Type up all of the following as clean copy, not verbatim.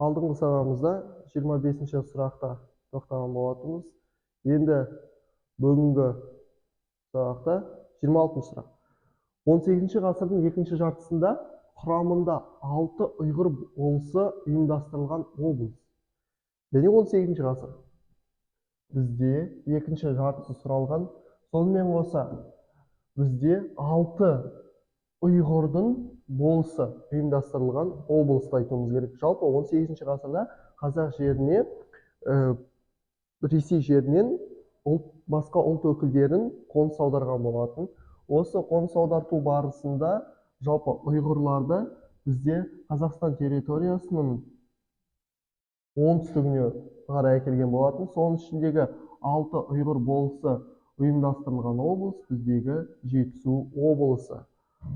Алдыңғы сабағымызда 25-ші сұрақта тоқтаған болатынбыз. Енді бүгінгі сабақта 26 сұрақ. 18 ғасырдың екінші жартысында құрамында 6 ұйғыр болысы ұйымдастырылған облыс. Және 18 ғасыр. Бізде екінші жартысы сұралған. Сонымен қоса бізде 6 ұйғырдың болысы ұйымдастырылған облысты айтуымыз керек. Жалпы 18 ғасырда қазақ жеріне Ресей жерінен басқа ұлт өкілдерін қоныс аударған болатын. Осы қоныс аударту барысында жалпы ұйғырларды бізде Қазақстан территориясының оңтүстігіне қарай әкелген болатын. Соның ішіндегі 6 ұйғыр болысы ұйымдастырылған облыс біздегі Жетісу облысы.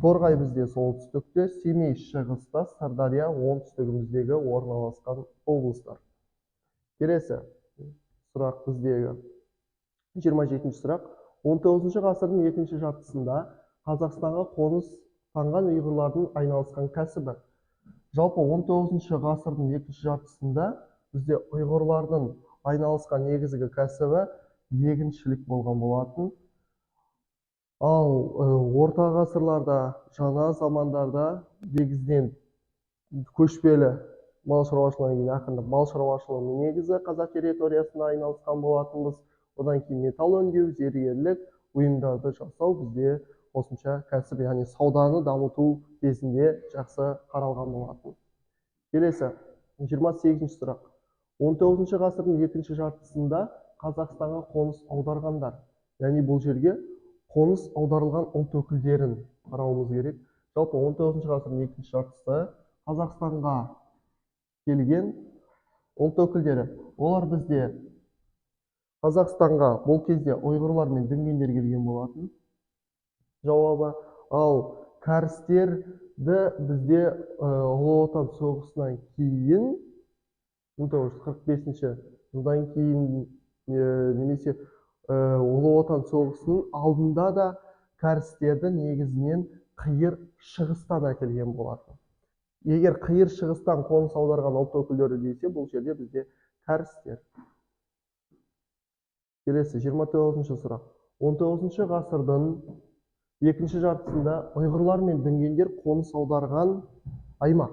Торғай бізде солтүстікте, Семей шығыста, Сырдария оңтүстігіміздегі орналасқан облыстар. Келесі сұрақ біздегі 27 сұрақ. 19 ғасырдың екінші жартысында Қазақстанға қоныс таңған ұйғырлардың айналысқан кәсібі. Жалпы 19 ғасырдың екінші жартысында бізде ұйғырлардың айналысқан негізгі кәсібі егіншілік болған болатын. Ал орта ғасырларда, жаңа замандарда негізінен көшпелі мал шаруашылығынан кейін ақырындап мал шаруашылығымен негізі қазақ территориясында айналысқан болатынбыз. Одан кейін металл өңдеу, зергерлік бұйымдарды жасау бізде қосымша кәсіп, яғни сауданы дамыту кезінде жақсы қаралған болатын. Келесі 28 сұрақ. 19 ғасырдың екінші жартысында Қазақстанға қоныс аударғандар, яғни бұл жерге қоныс аударылған ұлт өкілдерін қарауымыз керек. Жалпы 19 ғасырдың екінші жартысы Қазақстанға келген ұлт өкілдері. Олар бізде Қазақстанға бұл кезде ұйғырлар мен дүнгендер келген болатын. Жауабы. Ал кәрістерді бізде Ұлы Отан соғысынан кейін 1945 жылдан кейін немесе Ұлы Отан соғысының алдында да кәрістерді негізінен Қиыр Шығыстан әкелген болатын. Егер Қиыр Шығыстан қоныс аударған ұлт өкілдері десе, бұл жерде бізде кәрістер. Келесі 29 сұрақ. 19 ғасырдың екінші жартысында ұйғырлар мен дүнгендер қоныс аударған аймақ.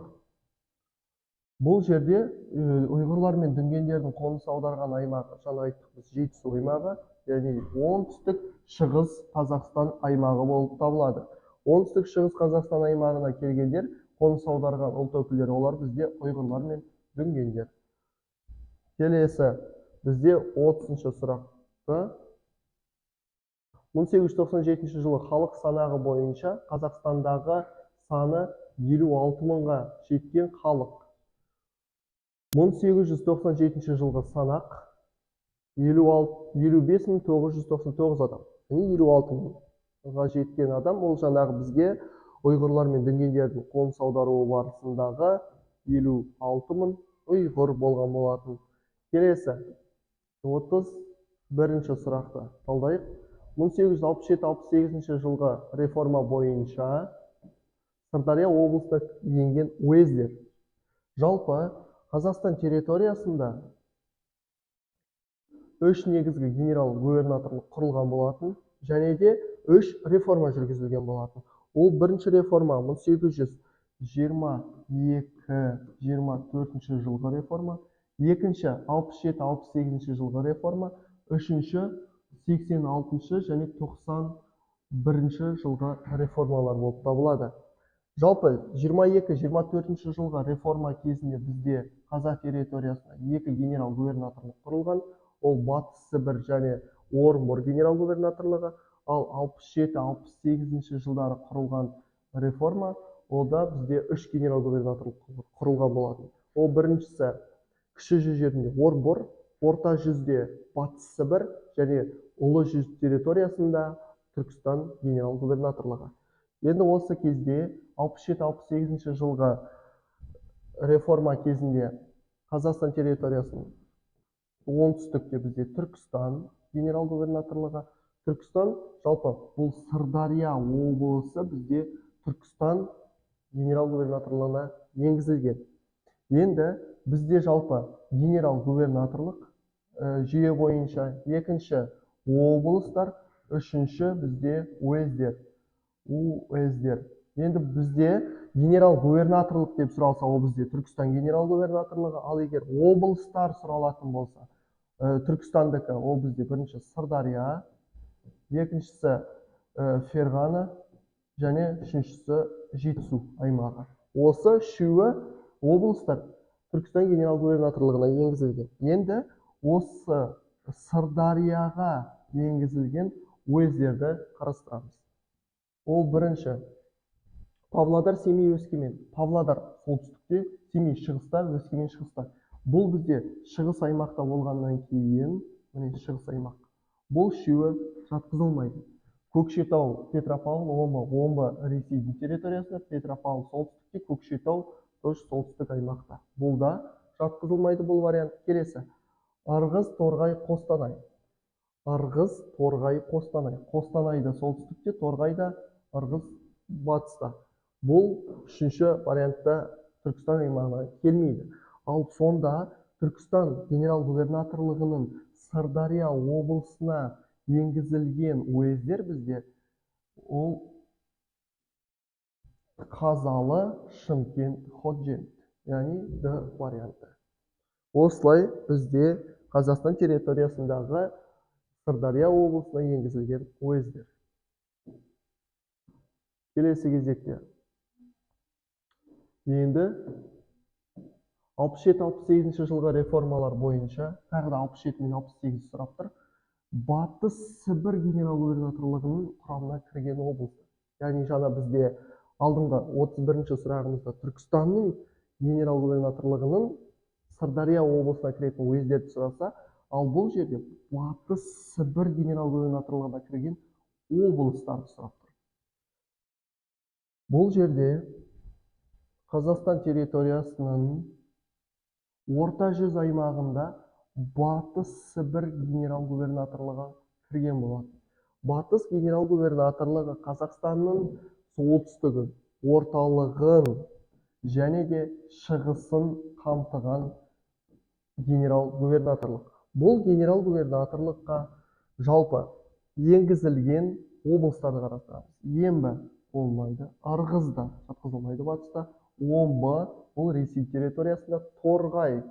Бұл жерде ұйғырлар мен дүнгендердің қоныс аударған аймағы, жаңа айттық біз, Жетісу аймағы, яғни оңтүстік шығыс Қазақстан аймағы болып табылады. Оңтүстік шығыс Қазақстан аймағына келгендер, қоныс аударған ұлт өкілдері, олар бізде ұйғырлар мен дүнгендер. Келесі бізде 30 сұрақ. 1897 жылы халық санағы бойынша Қазақстандағы саны 56 мыңға жеткен халық. 1897 жылғы санақ 55 999 адам. Яғни 56 мыңға жеткен адам, ол жаңағы бізге ұйғырлар мен дүнгендердің қоныс аударуы барысындағы 56 мың ұйғыр болған болатын. Келесі 31 сұрақты талдайық. 1867-68 жылғы реформа бойынша Сырдария облысына енген уездер. Жалпы Қазақстан территориясында үш негізгі генерал-губернаторлық құрылған болатын және де үш реформа жүргізілген болатын. Ол бірінші реформа 1822-24 жылғы реформа, екінші 67-68 жылғы реформа, үшінші 86 және 91 жылғы реформалар болып табылады. Жалпы 22-24 жылғы реформа кезінде бізде қазақ территориясында екі генерал-губернаторлық құрылған. Ол Батыс Сібір және Орынбор генерал-губернаторлығы. Ал 67-68 жылдары құрылған реформа, онда бізде үш генерал-губернаторлық құрылған болатын. Ол біріншісі Кіші жүз жерінде Орынбор, Орта жүзде Батыс Сібір және Ұлы жүз территориясында Түркістан генерал-губернаторлығы. Енді осы кезде 67-68 жылғы реформа кезінде Қазақстан территориясының оңтүстікте бізде Түркістан генерал-губернаторлығы. Түркістан, жалпы бұл Сырдария облысы бізде Түркістан генерал-губернаторлығына енгізілген. Енді Бізде жалпы генерал-губернаторлық жүйе бойынша, екінші облыстар, үшінші бізде уездер. Уездер. Енді бізде генерал-губернаторлық деп сұралса, ол бізде Түркістан генерал-губернаторлығы, ал егер облыстар сұралатын болса, Түркістандікі ол бізде бірінші Сырдария, екіншісі Ферғана және үшіншісі Жетісу аймағы. Осы үшеуі облыстар Түркістан генерал-губернаторлығына енгізілген. Енді осы Сырдарияға енгізілген уездерді қарастырамыз. Ол бірінші Павлодар, Семей, Өскемен. Павлодар солтүстікте, Семей шығыста, Өскемен шығыста. Бұл бізде шығыс аймақта болғаннан кейін, міне шығыс аймақ. Бұл үшеуі жатқызылмайды. Көкшетау, Петропавл, Омбы. Омбы Ресейдің территориясында, Петропавл солтүстікте, Көкшетау тоже солтүстік аймақта. Бұл да жатқызылмайды бұл вариант. Келесі Ырғыз, Торғай, Қостанай. Ырғыз, Торғай, Қостанай. Қостанай да солтүстікте, Торғай да, Ырғыз батыста. Бұл үшінші вариантта Түркістан аймағына келмейді. Ал сонда Түркістан генерал-губернаторлығының Сырдария облысына енгізілген уездер бізде ол Қазалы, Шымкент, Ходжент, яғни Д варианты. Осылай бізде Қазақстан территориясындағы Сырдария облысына енгізілген уездер. Келесі кезекте енді 67-68 жылғы реформалар бойынша тағы да 67 мен 68 сұрап тұр. Батыс Сібір генерал-губернаторлығының құрамына кірген облыс. Яғни жаңа бізде алдыңғы 31-ші сұрағымызда Түркістанның генерал-губернаторлығының Сырдария облысына кіретін уездерді сұраса, ал бұл жерде Батыс Сібір генерал-губернаторлығына кірген облыстарды сұрап тұр. Бұл жерде Қазақстан территориясының Орта жүз аймағында Батыс Сібір генерал-губернаторлығы кірген болатын. Батыс генерал-губернаторлығы Қазақстанның солтүстігін, орталығын және де шығысын қамтыған генерал-губернаторлық. Бұл генерал-губернаторлыққа жалпы енгізілген облыстарды қарастырамыз. Ембі болмайды, Ырғыз да жатқызылмайды батыста, Омбы бұл Ресей территориясында, Торғай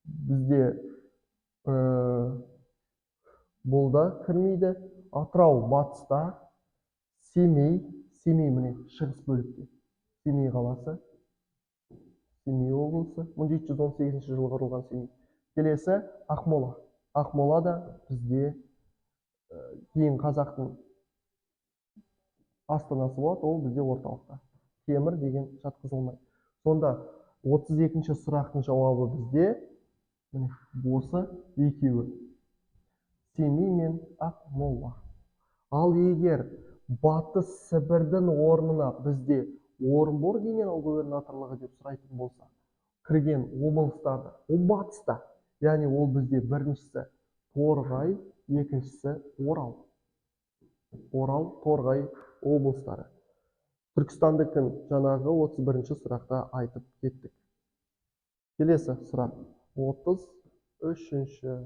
бізде бұл да кірмейді, Атырау батыста, Семей, Семей міне шығыс бөлікте, Семей қаласы, Семей облысы, 1718 жылы құрылған Семей. Келесі Ақмола. Ақмола да бізде кейін қазақтың астанасы болады, ол бізде орталықта. Темір деген жатқызылмайды. Сонда 32-ші сұрақтың жауабы бізде міне осы екеуі. Семей мен Ақмола. Ал егер Батыс Сібірдің орнына бізде Орынбор генерал-губернаторлығы деп сұрайтын болса, кірген облыстарды, ол батыста, яғни ол бізде біріншісі Торғай, екіншісі Орал. Орал, Торғай облыстары. Түркістандікін жаңағы 31-ші сұрақта айтып кеттік. Келесі сұрақ 33-ші.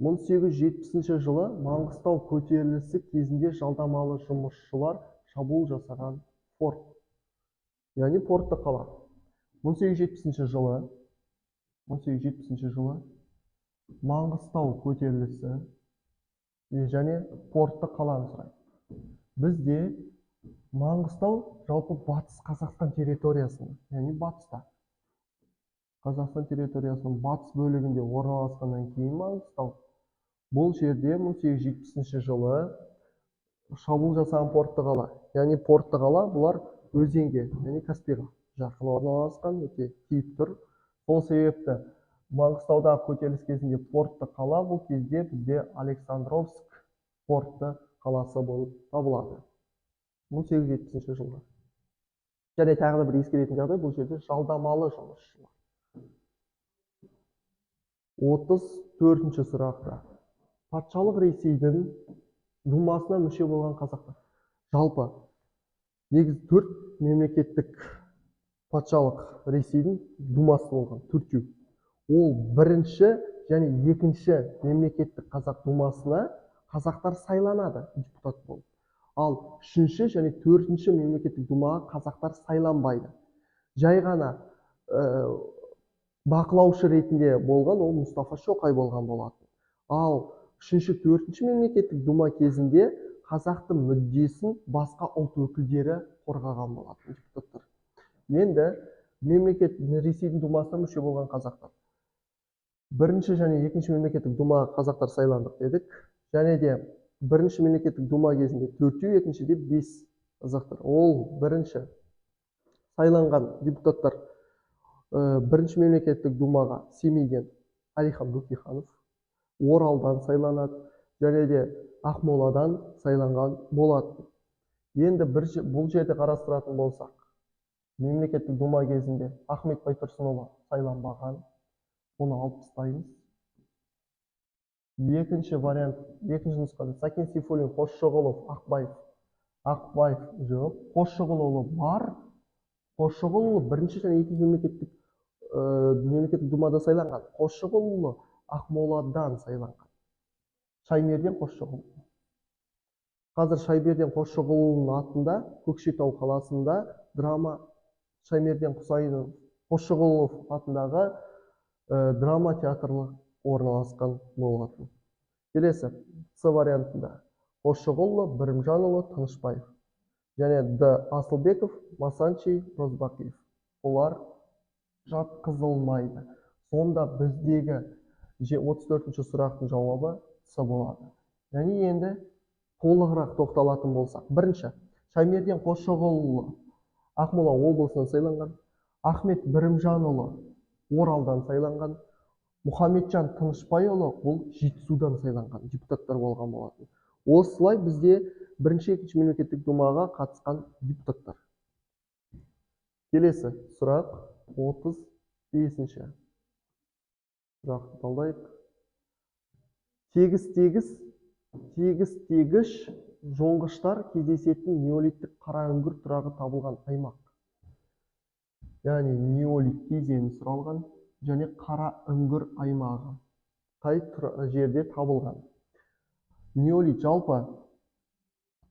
1870 жылы Маңғыстау көтерілісі кезінде жалдамалы жұмысшылар шабуыл жасаған форт. Яғни портты қала. 1870 жылы 1870 жылы Маңғыстау көтерілісі және портты қаланы сұрайды. Бізде Маңғыстау жалпы Батыс Қазақстан территориясында, яғни батыста. Қазақстан территориясының батыс бөлігінде орналасқаннан кейін Маңғыстау бұл жерде 1870 жылы шабуыл жасаған портты қала. Яғни портты қала бұлар өзенге, яғни Каспийға жақын орналасқан, өте тиіп тұр. Сол себепті Маңғыстаудағы көтеріліс кезінде портты қала бұл кезде бізде Александровск портты қаласы болып табылады. 1870 жылғы. Және тағы да бір ескеретін жағдай, бұл жерде жалдамалы жұмысшылар. 34-ші сұрақта патшалық Ресейдің думасына мүше болған қазақтар. Жалпы негізі 4 мемлекеттік Патшалық Ресейдің думасы болған, төртеу. Ол бірінші және екінші мемлекеттік қазақ думасына қазақтар сайланады депутат болып. Ал үшінші және төртінші мемлекеттік думаға қазақтар сайланбайды. Жай ғана бақылаушы ретінде болған ол Мұстафа Шоқай болған болатын. Ал үшінші, төртінші мемлекеттік дума кезінде қазақтың мүддесін басқа ұлт өкілдері қорғаған болатын депутаттар. Енді мемлекет Ресейдің думасына мүше болған қазақтар. Бірінші және екінші мемлекеттік думаға қазақтар сайландық дедік. Және де бірінші мемлекеттік дума кезінде төртеу, екіншіде 5 қазақтар. Ол бірінші сайланған депутаттар бірінші мемлекеттік думаға Семейден Әлихан Бөкейханов, Оралдан сайланады, және де Ақмоладан сайланған болатын. Енді бұл жерде қарастыратын болсақ, мемлекеттік дума кезінде Ахмет Байтұрсынұлы сайланбаған, оны алып тастаймыз. Екінші вариант, екінші нұсқада Сәкен Сейфуллин, Қосшығұлов, Ақбаев. Ақбаев жоқ, Қосшығұлұлы бар. Қосшығұлұлы бірінші және екінші мемлекеттік думада сайланған. Қосшығұлұлы Ақмоладан сайланған. Шаймерден Қосшығұлұлы. Қазір Шаймерден Қосшығұлының атында Көкшетау қаласында драма Шаймерден Құсайынов Қосшығұлов атындағы драма театрлы орналасқан болатын. Келесі С вариантында Қосшығұлы, Бірімжанұлы, Тынышбаев және Д Асылбеков, Масанчи, Розбақиев. Олар жатқызылмайды. Сонда біздегі 34-ші сұрақтың жауабы С болады. Және енді толығырақ тоқталатын болсақ. Бірінші, Шаймерден Қосшығұлы Ақмола облысынан сайланған, Ахмет Бірімжанұлы Оралдан сайланған, Мұхамеджан Тынышбайұлы бұл Жетісудан сайланған депутаттар болған болатын. Осылай бізде бірінші, екінші мемлекеттік думаға қатысқан депутаттар. Келесі сұрақ 35-ші. Сұрақты талдайық. Тегіс-тегіш жоңғыштар кездесетін неолиттік қараүңгір тұрағы табылған аймақ. Яғни неолит кезеңі сұралған және Қараүңгір аймағы қай жерде табылған? Неолит жалпы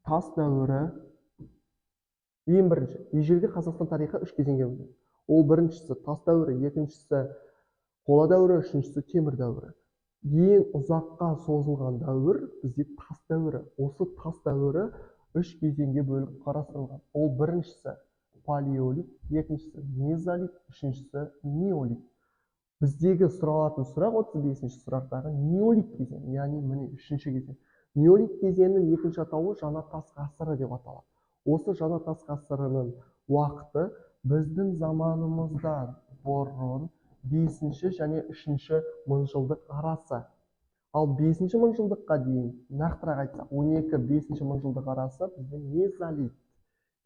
тас дәуірі. Ең бірінші ежелгі Қазақстан тарихы үш кезеңге бөлінеді. Ол біріншісі тас дәуірі, екіншісі қола дәуірі, үшіншісі темір дәуірі. Ең ұзаққа созылған дәуір бізде тас дәуірі. Осы тас дәуірі үш кезеңге бөліп қарастырылған. Ол біріншісі палеолит, екіншісі мезолит, үшіншісі неолит. Біздегі сұралатын сұрақ 35-ші сұрақтағы неолит кезеңі, яғни міне үшінші кезең. Неолит кезеңінің екінші атауы жаңа тас ғасыры деп аталады. Осы жаңа тас ғасырының уақыты біздің заманымыздан бұрын 5-ші және 3-ші мыңжылдық арасы. Ал 5-ші мыңжылдыққа дейін, нақтырақ айтсақ, 12-5 мыңжылдық арасы бізде мезолит.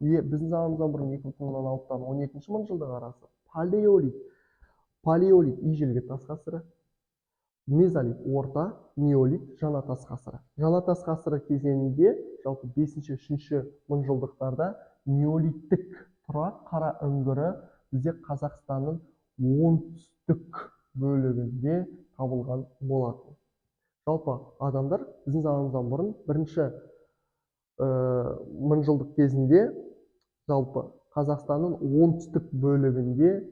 Біздің заманымыздан бұрын 2,6-дан 12-ші мыңжылдық арасы палеолит. Палеолит ежелгі тас ғасыры, мезолит орта, неолит жаңа тас ғасыры. Жаңа тас ғасыры кезеңінде жалпы 5-ші, 3-ші мыңжылдықтарда неолиттік тұрақ қара үңгірі бізде Қазақстанның оңтүстік бөлігінде табылған болатын. Жалпы адамдар біздің заманымыздан бұрын бірінші мыңжылдық кезінде жалпы Қазақстанның оңтүстік бөлігінде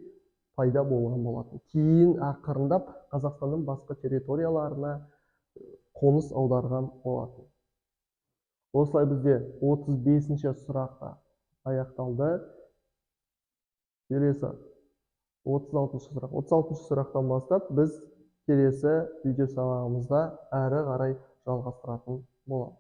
пайда болған болатын. Кейін ақырындап Қазақстанның басқа территорияларына қоныс аударған болатын. Осылай бізде 35-ші сұрақта аяқталды. Келесі 36-шы сұрақ. 36-шы сұрақтан бастап біз келесі видео сабағымызда әрі қарай жалғастыратын боламыз.